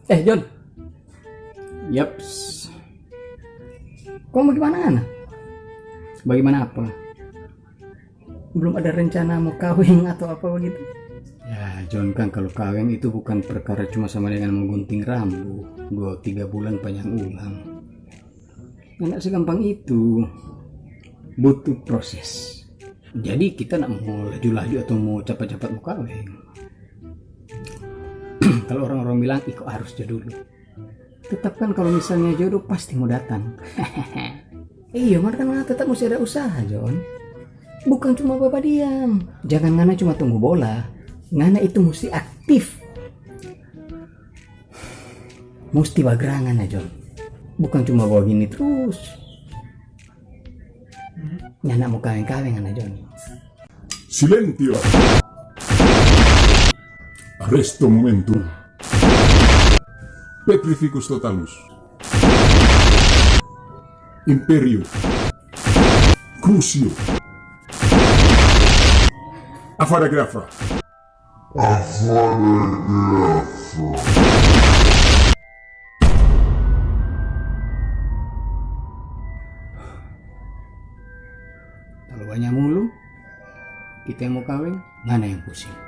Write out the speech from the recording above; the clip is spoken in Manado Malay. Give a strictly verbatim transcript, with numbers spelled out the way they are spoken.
Eh, John. Yaps. Kong bagaimana, Ana? Bagaimana apa? Belum ada rencana mau kaweng atau apa begitu? Ya, John, kan kalau kaweng itu bukan perkara cuma sama dengan menggunting rambu, dua tiga bulan panjang ulang. Nggak segampang itu, butuh proses. Jadi kita nak mau laju-laju atau mau cepat-cepat mau kaweng. Kalau orang-orang bilang, "Iko harus jo dulu." Tetap kan kalau misalnya jodoh pasti mau datang. Iya, mar kan tetap mesti ada usaha, John. Bukan cuma babadiam. Jangan ngana cuma tunggu bola. Ngana itu mesti aktif. Mesti bagerangan ya, John. Bukan cuma bawa gini terus. Nyanda mau kaweng-kaweng, Ana John. Silentio. Arresto momentum. Petrificus totalus. Imperio. Crucio. Afara grafa. Afara grafa. Kalau banyak mulu, kita yang mau kaweng, ngana yang pusing.